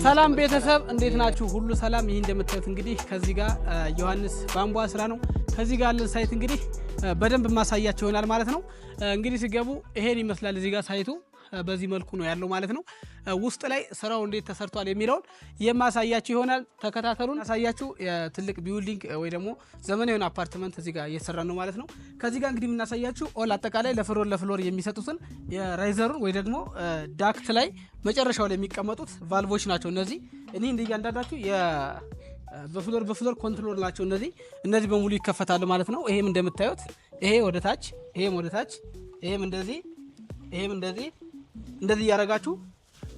ሰላም ቤተሰብ፣ እንዴት ናችሁ? ሁሉ ሰላም። ይህ እንደምታዩት እንግዲህ ከዚህ ጋር ዮሐንስ ቧንቧ ስራ ነው። ከዚህ ጋር ያለን site እንግዲህ በደንብ ማሳያችሁ ይሆናል ማለት ነው። እንግዲህ ሲገቡ ይሄን ይመስላል። እዚህ ጋር site ኡ በዚህ መልኩ ነው ያለው ማለት ነው። ውስጥ ላይ ስራው እንዴት ተሰርቷል የሚለውን የማሳያችሁ ይሆናል። ተከታተሉን። ያሳያችሁ የትልቅ building ወይ ደግሞ ዘመናዊ የሆነ አፓርትመንት እዚህ ጋር እየተሰራ ነው ማለት ነው። ከዚህ ጋር እንግዲህ የምናሳያችሁ all አጠቃላይ ለ floor ለ floor የሚሰጡትን የ riser ኡን ወይ ደግሞ duct ላይ መጨረሻው ላይ የሚቀመጡት ቫልቮች ናቸው እነዚህ። እኒህ እንደ እያንዳንዳችሁ በ floor በ floor control ናቸው እነዚህ። እነዚህ በሙሉ ይከፈታሉ ማለት ነው። ይሄም እንደምታዩት ይሄ ወደ ታች፣ ይሄም ወደ ታች፣ ይሄም እንደዚህ፣ ይሄም እንደዚህ እንደዚህ እያደረጋችሁ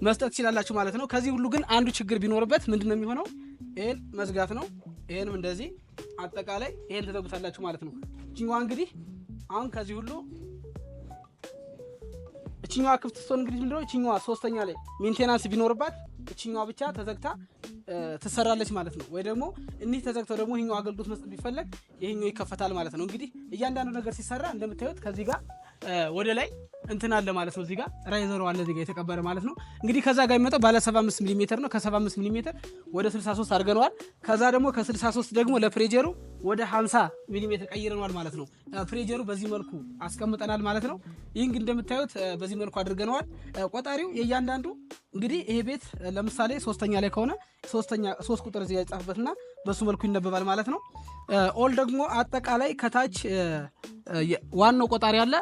መስጠት ትችላላችሁ ማለት ነው። ከዚህ ሁሉ ግን አንዱ ችግር ቢኖርበት ምንድን ነው የሚሆነው? ይሄን መዝጋት ነው። ይሄንም እንደዚህ አጠቃላይ ይሄን ትዘጉታላችሁ ማለት ነው። እችኛዋ እንግዲህ አሁን ከዚህ ሁሉ እችኛዋ ክፍት ስትሆን እንግዲህ ምንድነው እችኛዋ ሶስተኛ ላይ maintenance ቢኖርባት እችኛዋ ብቻ ተዘግታ ትሰራለች ማለት ነው። ወይ ደግሞ እኒህ ተዘግተው ደግሞ ይሄኛው አገልግሎት መስጠት ቢፈለግ ይሄኛው ይከፈታል ማለት ነው። እንግዲህ እያንዳንዱ ነገር ሲሰራ እንደምታዩት ከዚህ ጋር ወደ ላይ እንትን አለ ማለት ነው። እዚህ ጋር riser ኡ አለ እዚህ ጋር የተቀበረ ማለት ነው። እንግዲህ ከዛ ጋር የሚመጣው ባለ 75 ሚሊ ሜትር ነው። ከ75 ሚሊ ሜትር ወደ 63 አድርገነዋል። ከዛ ደግሞ ከ63 ደግሞ ለ pressure ኡ ወደ 50 ሚሊ ሜትር ቀይረነዋል ማለት ነው። Pressure ኡ በዚህ መልኩ አስቀምጠናል ማለት ነው። ይህ እንግዲህ እንደምታዩት በዚህ መልኩ አድርገነዋል። ቆጣሪው የእያንዳንዱ እንግዲህ ይሄ ቤት ለምሳሌ ሶስተኛ ላይ ከሆነ ሶስተኛ 3 ቁጥር እዚህ ጋር ይጻፍበትና በሱ መልኩ ይነበባል ማለት ነው። All ደግሞ አጠቃላይ ከታች ዋናው ቆጣሪ አለ፣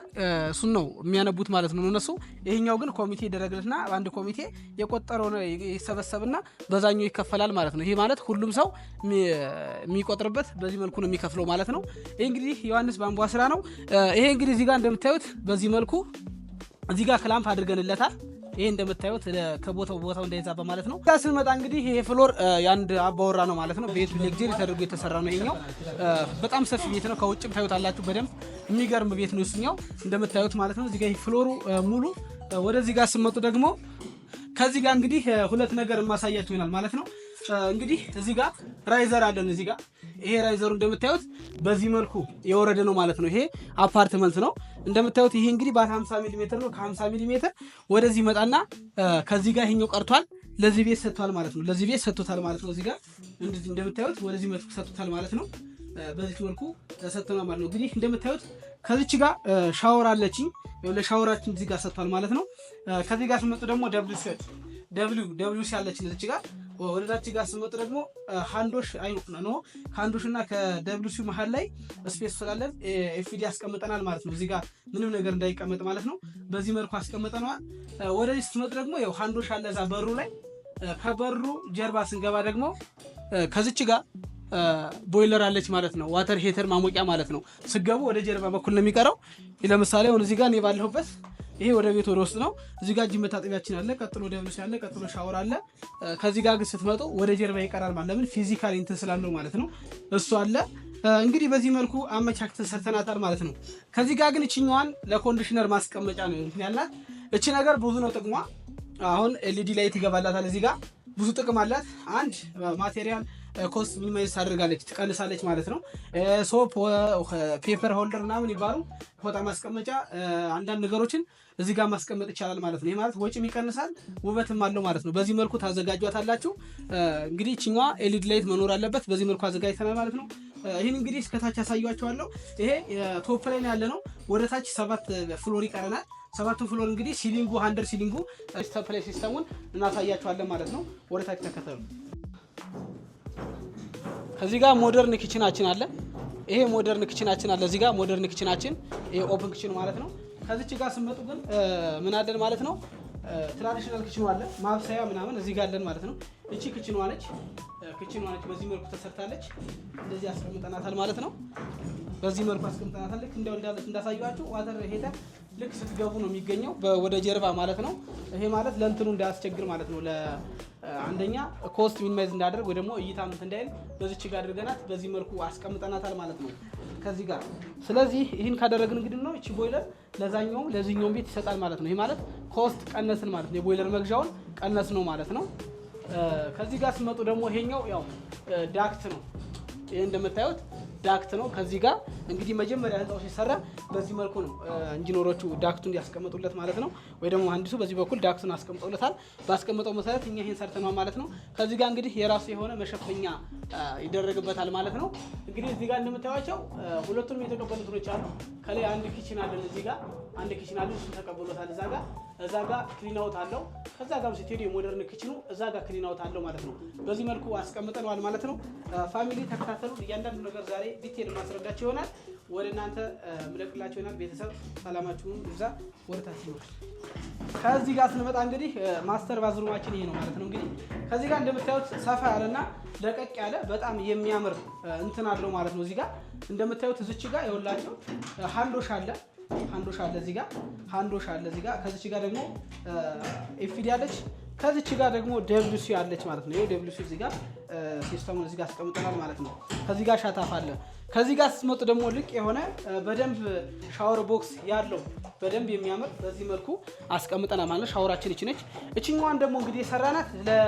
እሱን ነው የሚያነቡት ማለት ነው እነሱ። ይሄኛው ግን ኮሚቴ ይደረግለትና አንድ ኮሚቴ የቆጠረው ይሰበሰብና በዛኛው ይከፈላል ማለት ነው። ይሄ ማለት ሁሉም ሰው የሚቆጥርበት በዚህ መልኩ ነው የሚከፍለው ማለት ነው። ይሄ እንግዲህ ዮሐንስ ቧንቧ ስራ ነው። ይሄ እንግዲህ እዚህ ጋር እንደምታዩት በዚህ መልኩ እዚህ ጋር clamp አድርገንለታል። ይሄ እንደምታዩት ከቦታው ቦታው እንዳይዛባ ማለት ነው። ጋር ስንመጣ እንግዲህ ይሄ floor የአንድ አባወራ ነው ማለት ነው። ቤቱ luxury ተደርጎ የተሰራ ነው። ይሄኛው በጣም ሰፊ ቤት ነው። ከውጭም ታዩታላችሁ በደንብ የሚገርም ቤት ነው እሱኛው እንደምታዩት ማለት ነው። እዚህ ጋር floor ኡ ሙሉ። ወደዚህ ጋር ስመጡ ደግሞ ከዚህ ጋር እንግዲህ ሁለት ነገር የማሳያችሁ ይሆናል ማለት ነው። እንግዲህ እዚህ ጋር riser አለን። እዚህ ጋር ይሄ riser ኡ እንደምታዩት በዚህ መልኩ የወረደ ነው ማለት ነው። ይሄ አፓርትመንት ነው እንደምታዩት። ይሄ እንግዲህ ባለ 50 ሚሊ ሜትር ነው። ከ50 ሚሊ ሜትር ወደዚህ መጣና ከዚህ ጋር ይሄኛው ቀርቷል። ለዚህ ቤት ሰጥቷል ማለት ነው። ለዚህ ቤት ሰጥቶታል ማለት ነው። እዚህ ጋር እንደዚህ እንደምታዩት ወደዚህ መልኩ ሰጥቶታል ማለት ነው። በዚህ መልኩ ሰጥቶናል ማለት ነው። እንግዲህ እንደምታዩት ከዚች ጋር ሻወር አለችኝ። ለሻወራችን እዚህ ጋር ሰጥቷል ማለት ነው። ከዚህ ጋር ስመጡ ደግሞ WC W WC አለችን እዚች ጋር። ወደታች ጋር ስመጡ ደግሞ hand wash አይ no hand wash እና ከ WC መሀል ላይ space ስላለን FD አስቀምጠናል ማለት ነው። እዚህ ጋር ምንም ነገር እንዳይቀመጥ ማለት ነው። በዚህ መልኩ አስቀምጠነዋል። ወደዚህ ስትመጡ ደግሞ ያው hand wash አለ እዛ በሩ ላይ። ከበሩ ጀርባ ስንገባ ደግሞ ከዚች ጋር ቦይለር አለች ማለት ነው። Water heater ማሞቂያ ማለት ነው። ስገቡ ወደ ጀርባ በኩል ነው የሚቀረው። ለምሳሌ አሁን እዚህ ጋር እኔ ባለሁበት ይሄ ወደ ቤት ወደ ውስጥ ነው። እዚህ ጋር እጅ መታጠቢያችን አለ። ቀጥሎ WC አለ። ቀጥሎ ሻወር አለ። ከዚህ ጋር ግን ስትመጡ ወደ ጀርባ ይቀራል ማለት ለምን physical እንትን ስላለው ማለት ነው። እሱ አለ። እንግዲህ በዚህ መልኩ አመቻችተን ሰርተናታል ማለት ነው። ከዚህ ጋር ግን እችኛዋን ለ conditioner ማስቀመጫ ነው እንትን ያልናት። እቺ ነገር ብዙ ነው ጥቅሟ። አሁን LED light ይገባላታል። እዚህ ጋር ብዙ ጥቅም አላት። አንድ material cost minimize ታደርጋለች፣ ትቀንሳለች ማለት ነው። Soap፣ paper holder ምናምን ይባሉ ፎጣ ማስቀመጫ አንዳንድ ነገሮችን እዚህ ጋር ማስቀመጥ ይቻላል ማለት ነው። ይህ ማለት ወጪም ይቀንሳል፣ ውበትም አለው ማለት ነው። በዚህ መልኩ ታዘጋጇታላችሁ። እንግዲህ እችኛዋ LED light መኖር አለበት። በዚህ መልኩ አዘጋጅተናል ማለት ነው። ይህን እንግዲህ እስከታች ያሳያችኋለሁ። ይሄ top ላይ ያለ ነው። ወደ ታች ሰባት floor ይቀረናል። ሰባቱ floor እንግዲህ ceiling ኡ under ceiling ኡ supply system ኡን እናሳያችኋለን ማለት ነው። ወደ ታች ተከተሉ። ከዚህ ጋር modern kitchen ኣችን አለ። ይሄ modern kitchen ኣችን አለ። እዚህ ጋር modern kitchen ኣችን ይሄ open kitchen ማለት ነው። ከዚች ጋር ስመጡ ግን ምን አለን ማለት ነው? Traditional kitchen ኡ አለ። ማብሰያ ምናምን እዚህ ጋር አለን ማለት ነው። እቺ kitchen ኗ ነች። Kitchen ኗ ነች። በዚህ መልኩ ተሰርታለች። እንደዚህ አስቀምጠናታል ማለት ነው። በዚህ መልኩ አስቀምጠናታል። ልክ እንደው እንዳሳየኋችሁ water heater ልክ ስትገቡ ነው የሚገኘው ወደ ጀርባ ማለት ነው። ይሄ ማለት ለእንትኑ እንዳያስቸግር ማለት ነው። ለአንደኛ cost minimize እንዳደርግ ወይ ደግሞ እይታ እንትን እንዳይል በዚች ጋር አድርገናት በዚህ መልኩ አስቀምጠናታል ማለት ነው ከዚህ ጋር። ስለዚህ ይህን ካደረግን እንግዲህ ነው እቺ ቦይለር ለዛኛውም ለዚህኛውም ቤት ይሰጣል ማለት ነው። ይሄ ማለት cost ቀነስን ማለት ነው። የቦይለር መግዣውን ቀነስ ነው ማለት ነው። ከዚህ ጋር ስመጡ ደግሞ ይሄኛው ያው duct ነው። ይሄ እንደምታዩት Duct ነው። ከዚህ ጋር እንግዲህ መጀመሪያ ህንፃው ሲሰራ በዚህ መልኩ ነው ኢንጂነሮቹ duct ኡን ያስቀመጡለት ማለት ነው። ወይ ደግሞ መሀንዲሱ በዚህ በኩል duct ኡን አስቀምጦለታል። ባስቀመጠው መሰረት እኛ ይሄን ሰርተነዋል ማለት ነው። ከዚህ ጋር እንግዲህ የራሱ የሆነ መሸፈኛ ይደረግበታል ማለት ነው። እንግዲህ እዚህ ጋር እንደምታዩቸው ሁለቱንም የተቀበሉ እንትኖች አሉ። ከላይ አንድ kitchen አለን። እዚህ ጋር አንድ kitchen አለን። እሱን ተቀብሎታል። እዛ ጋር clean out አለው። ከዛ ጋርም ስትሄዱ የ modern kitchen ኑ እዛ ጋር clean out አለው ማለት ነው። በዚህ መልኩ አስቀምጠነዋል ማለት ነው። Family ተከታተሉ። እያንዳንዱ ነገር ዛሬ detail ማስረዳቸው ይሆናል። ወደ እናንተ ምለቅላቸው ይሆናል። ቤተሰብ ሰላማችሁን ይብዛ። ወደ ታች ነው። ከዚህ ጋር ስንመጣ እንግዲህ master bathroom ኣችን ይሄ ነው ማለት ነው። እንግዲህ ከዚህ ጋር እንደምታዩት ሰፋ ያለና ለቀቅ ያለ በጣም የሚያምር እንትን አለው ማለት ነው። እዚህ ጋር እንደምታዩት እዚች ጋር ይኸውላችሁ hand wash አለ፣ hand wash አለ፣ እዚህ ጋር hand wash አለ። እዚህ ጋር ከዚች ጋር ደግሞ FD አለች። ከዚች ጋር ደግሞ WC አለች ማለት ነው። ይሄ WC እዚህ ጋር system ኡን እዚህ ጋር አስቀምጠናል ማለት ነው። ከዚህ ጋር ሻታፍ አለ። ከዚህ ጋር ስትመጡ ደግሞ ልቅ የሆነ በደንብ shower box ያለው በደንብ የሚያምር በዚህ መልኩ አስቀምጠናል ማለት ነው። ሻወራችን እቺ ነች። እችኛዋን ደግሞ እንግዲህ የሰራናት ለ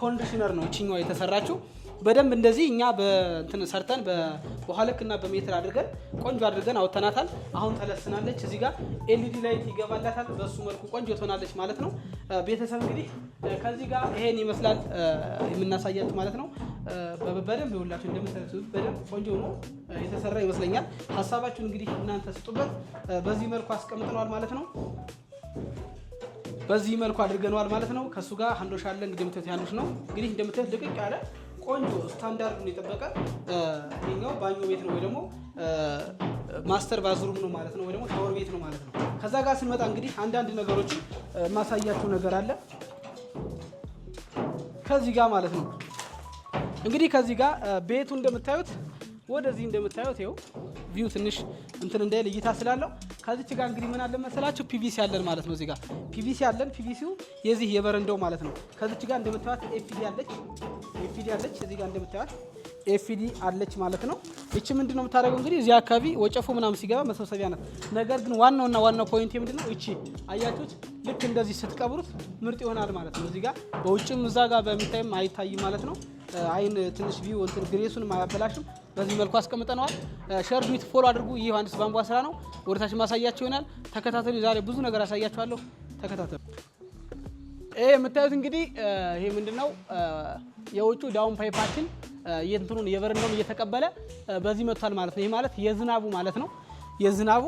conditioner ነው። እችኛዋ የተሰራችው በደንብ እንደዚህ እኛ በእንትን ሰርተን በውሃ ልክ እና በሜትር አድርገን ቆንጆ አድርገን አውጥተናታል። አሁን ተለስናለች። እዚህ ጋር LED light ይገባላታል። በሱ መልኩ ቆንጆ ትሆናለች ማለት ነው። ቤተሰብ እንግዲህ ከዚህ ጋር ይሄን ይመስላል የምናሳያችሁ ማለት ነው። በደንብ ይኸውላችሁ እንደምታዩት በደንብ ቆንጆ ሆኖ የተሰራ ይመስለኛል። ሀሳባችሁን እንግዲህ እናንተ ስጡበት። በዚህ መልኩ አስቀምጠነዋል ማለት ነው። በዚህ መልኩ አድርገነዋል ማለት ነው። ከእሱ ጋር hand wash አለ። እንግዲህ እንደምታዩት hand wash ነው። እንግዲህ እንደምታዩት ልቅቅ ያለ ቆንጆ ስታንዳርዱን የጠበቀ ይኸኛው ባኞ ቤት ነው ወይ ደግሞ master bathroom ነው ማለት ነው፣ ወይ ደግሞ ሻወር ቤት ነው ማለት ነው። ከዛ ጋር ስንመጣ እንግዲህ አንዳንድ ነገሮችን ማሳያችሁ ነገር አለ ከዚህ ጋር ማለት ነው። እንግዲህ ከዚህ ጋር ቤቱ እንደምታዩት ወደዚህ እንደምታዩት ይኸው view ትንሽ እንትን እንዳይል እይታ ስላለው ከዚች ጋር እንግዲህ ምን አለ መሰላችሁ PVC አለን ማለት ነው። እዚህ ጋር PVC አለን። PVC ው የዚህ የበረንዳው ማለት ነው። ከዚች ጋር እንደምታዩት FD አለች፣ FD አለች። እዚህ ጋር እንደምታዩት FD አለች ማለት ነው። እቺ ምንድነው የምታደርገው እንግዲህ እዚህ አካባቢ ወጨፎ ምናምን ሲገባ መሰብሰቢያ ናት። ነገር ግን ዋናውና ዋናው point ምንድነው? እቺ አያችሁት፣ ልክ እንደዚህ ስትቀብሩት ምርጥ ይሆናል ማለት ነው። እዚህ ጋር በውጭም እዛ ጋር በሚታይም አይታይም ማለት ነው። አይን ትንሽ view እንትን grace ኡንም አያበላሽም። በዚህ መልኩ አስቀምጠነዋል። Share duet follow አድርጉ። ይህ ዮሐንስ ቧንቧ ስራ ነው። ወደታች ማሳያችሁ ይሆናል። ተከታተሉ። ዛሬ ብዙ ነገር አሳያችኋለሁ። ተከታተሉ። ይሄ የምታዩት እንግዲህ ይሄ ምንድነው የውጩ down pipe ኣችን የእንትኑን የበረንዳውን እየተቀበለ በዚህ መጥቷል ማለት ነው። ይሄ ማለት የዝናቡ ማለት ነው። የዝናቡ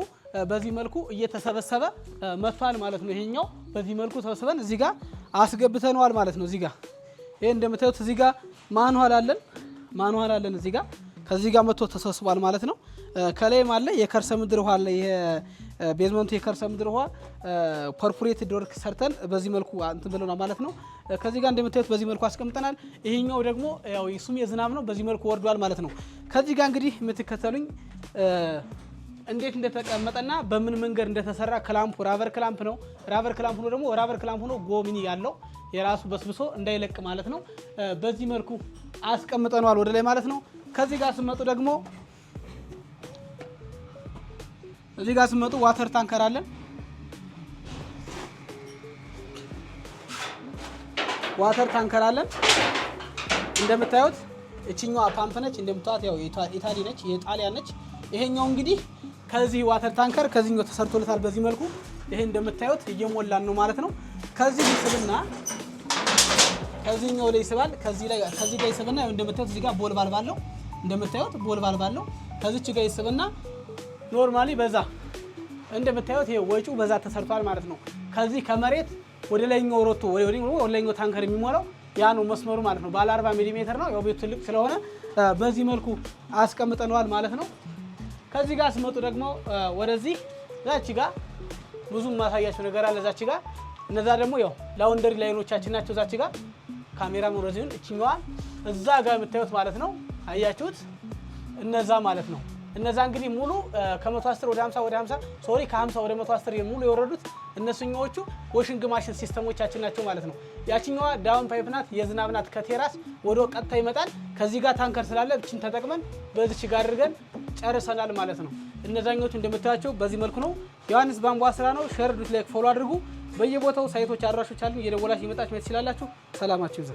በዚህ መልኩ እየተሰበሰበ መጥቷል ማለት ነው። ይሄኛው በዚህ መልኩ ሰብስበን እዚህ ጋር አስገብተነዋል ማለት ነው። እዚህ ጋር ይሄ እንደምታዩት እዚህ ጋር manhole አለን፣ manhole አለን እዚህ ጋር ከዚህ ጋር መጥቶ ተሰብስቧል ማለት ነው። ከላይም አለ የከርሰ ምድር ውሃ አለ። ይሄ basement ኡ የከርሰ ምድር ውሃ perforated work ሰርተን በዚህ መልኩ እንትን ብለናል ማለት ነው። ከዚህ ጋር እንደምታዩት በዚህ መልኩ አስቀምጠናል። ይሄኛው ደግሞ ያው እሱም የዝናብ ነው፣ በዚህ መልኩ ወርዷል ማለት ነው። ከዚህ ጋር እንግዲህ የምትከተሉኝ እንዴት እንደተቀመጠና በምን መንገድ እንደተሰራ clamp ኡ rubber clamp ነው። Rubber clamp ሆኖ ደግሞ rubber clamp ሆኖ ጎሚኒ ያለው የራሱ በስብሶ እንዳይለቅ ማለት ነው። በዚህ መልኩ አስቀምጠነዋል ወደ ላይ ማለት ነው። ከዚህ ጋር ስመጡ ደግሞ እዚህ ጋር ስመጡ water tanker አለን። Water tanker አለን። እንደምታዩት እችኛዋ ፓምፕ ነች። እንደምታዩት ያው ኢታሊ ነች፣ የጣሊያን ነች። ይሄኛው እንግዲህ ከዚህ water tanker ከዚህኛው ተሰርቶለታል በዚህ መልኩ። ይሄ እንደምታዩት እየሞላን ነው ማለት ነው። ከዚህ ይስብና ከዚህኛው ላይ ይስባል። ከዚህ ላይ ከዚህ ጋር ይስብና ያው እንደምታዩት እዚህ ጋር ball valve አለው። እንደምታዩት ball valve አለው። ከዚች ጋር ይስብና normally በዛ እንደምታዩት ይሄ ወጪው በዛ ተሰርቷል ማለት ነው። ከዚህ ከመሬት ወደ ላይኛው ሮቶ ወደ ላይኛው tanker የሚሞላው ያ ነው መስመሩ ማለት ነው። ባለ 40 ሚሊ ሜትር ነው። ያው ቤቱ ትልቅ ስለሆነ በዚህ መልኩ አስቀምጠነዋል ማለት ነው። ከዚህ ጋር ስመጡ ደግሞ ወደዚህ ዛች ጋር ብዙ ማሳያቸው ነገር አለ። ዛች ጋር እነዛ ደግሞ ያው laundry line ኦቻችን ናቸው። ዛች ጋር ካሜራ ወደዚሁን እችኛዋ እዛ ጋር የምታዩት ማለት ነው። አያችሁት? እነዛ ማለት ነው። እነዛ እንግዲህ ሙሉ ከ110 ወደ 50 ወደ 50፣ sorry፣ ከ50 ወደ 110 ሙሉ የወረዱት እነሱኛዎቹ washing machine system ኦቻችን ናቸው ማለት ነው። ያችኛዋ down pipe ናት፣ የዝናብ ናት። ከ terrace ወደ ቀጥታ ይመጣል። ከዚህ ጋር tanker ስላለ ብችን ተጠቅመን በዚች ጋር አድርገን ጨርሰናል ማለት ነው። እነዛኞቹ እንደምታያቸው በዚህ መልኩ ነው። ዮሐንስ ቧንቧ ስራ ነው። Share duet like follow አድርጉ። በየቦታው site ኦች አድራሾች አሉ። እየደወላችሁ እየመጣችሁ ማየት ትችላላችሁ። ሰላማችሁ ይብዛ።